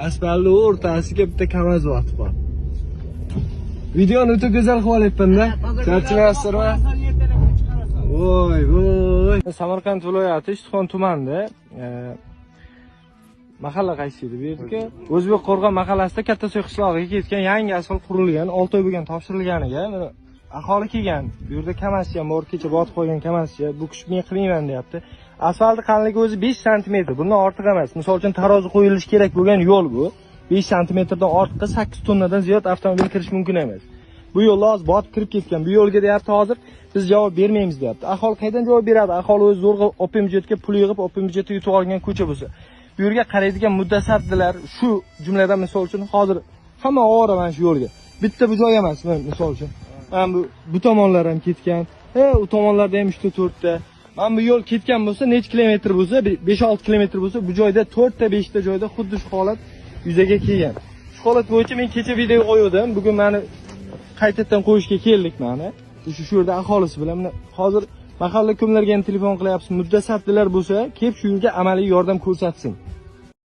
Asfaltni o'rtasiga bitta KAMAZ botib qoldi. Videoni o'ta go'zal qilib olyapman-da. Charchamayapsizmi? Voy, voy. Samarqand viloyati Ishtixon tumanida mahalla qaysi edi bu yerdagi? O'zbek qo'rg'on mahallasida Kattasoy qishlog'iga ketgan yangi asfalt qurilgan, 6 oy bo'lgan topshirilganiga mana aholi kelgan. Bu yerda KAMAZ ham bor, kecha botib qolgan KAMAZchi. Bu kishi men qilmayman deyapti. Asfaltni qalinligi o'zi 5 sm, bundan ortiq emas. Misol uchun tarozi qo'yilishi kerak bo'lgan yo'l bu. 5 sm dan ortiqqa 8 tonnadan ziyod avtomobil kirish mumkin emas. Bu yo'lni hozir botib kirib ketgan. Bu yo'lga deyapti hozir biz javob bermaymiz deyapti. Aholi qayerdan javob beradi? Aholi o'zi zo'rg'a OPM byudjetga pul yig'ib, OPM byudjetga yutib olgan ko'cha bo'lsa. Bu yerga qaraydigan mutasaddilar shu jumladan misol uchun hozir hamma ovora mana shu yo'lga. Bitta bu joy emas, misol uchun. Mana bu tomonlar ham ketgan. U tomonlarda ham 3 ta 4 ta. Mana bu yo'l ketgan bo'lsa, necha kilometr bo'lsa, 5-6 kilometr bo'lsa, bu joyda 4 ta 5 ta joyda xuddi shu holat yuzaga kelgan. Shu holat bo'yicha men kecha video qo'ydim. Bugun meni qaytadan qo'yishga keldik mana. Shu yerda aholisi bilan mana hozir mahalla kimlarga ham telefon qilyapsiz, mutasaddilar bo'lsa, kelib shu yerga amaliy yordam ko'rsatsin.